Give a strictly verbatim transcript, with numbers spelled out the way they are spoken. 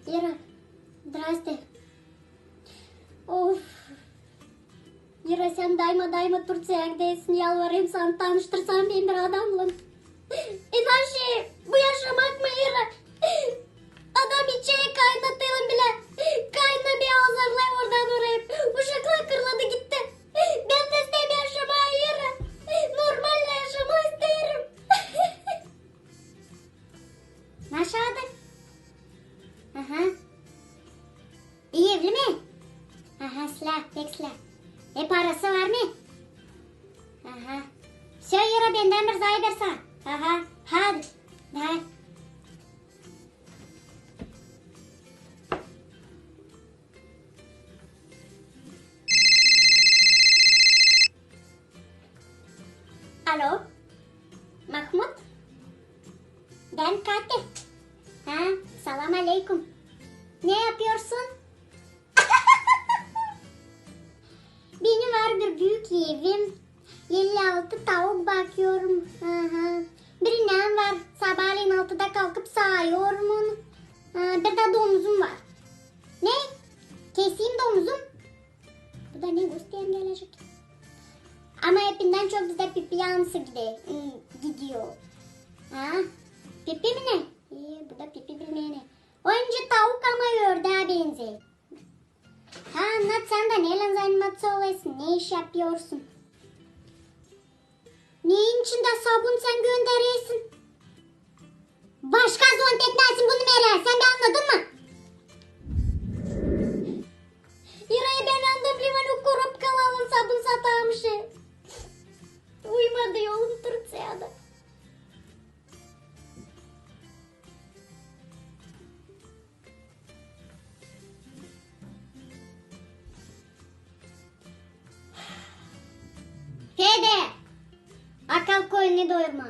Ира, здрасте. Of. Ира, sän dayma, dayma Turţiyayı gidersin, yalvarêrım sana, tanıştırsana beni bir adamnan. İnan şey, bu yaşamak mı, Ira? Adam içer, kaynatêrım bilä. Kaynanêrım, beni azarlêêr oradan oraya. Uşaklar kırladı gitti. Bän dä isteerim yaşamaa, Ira. Normal yaşamaa isteerim. Naşadı? Aha. Evli mi? Aha, islää, pek islää. E, parası var mı? Aha. Всё, Ира, bendän bir zayı bersin. Aha, hadi. Давай. Alo, Mahmut? Bän Katya. Ha, salam aleyküm. Ne yapıyorsun? Benim var bir büük evim. Elli altı tavuk bakıyorum. Aha. Bir inän var. Sabaalän altıda kalkıp saayıyorum onu. Ha, bir dä domuzum var. Ne? Keseyim domuzum? Bu da ne gösterim gelecek? Ama hepindän çok bizdä pipi yansı gide-, ı, gidiyor. Ha? Pipi mi ne? E, bu da pipi bilmeeni. Oyuncu tavuk ama ördää benzey. Ha, annat sän dä, neylän zaymatsa olêrsın, ne iş yapıyorsun? Neyin için dä sabun sän göndereersin? Başka zont etmezsin bu numerayı, sän beni annadın mı? İrayı bän annadım, limon korobkalı sabun satarmış. Uymadı yolum Turţiyada. Fede! Akal koyunu doyurma.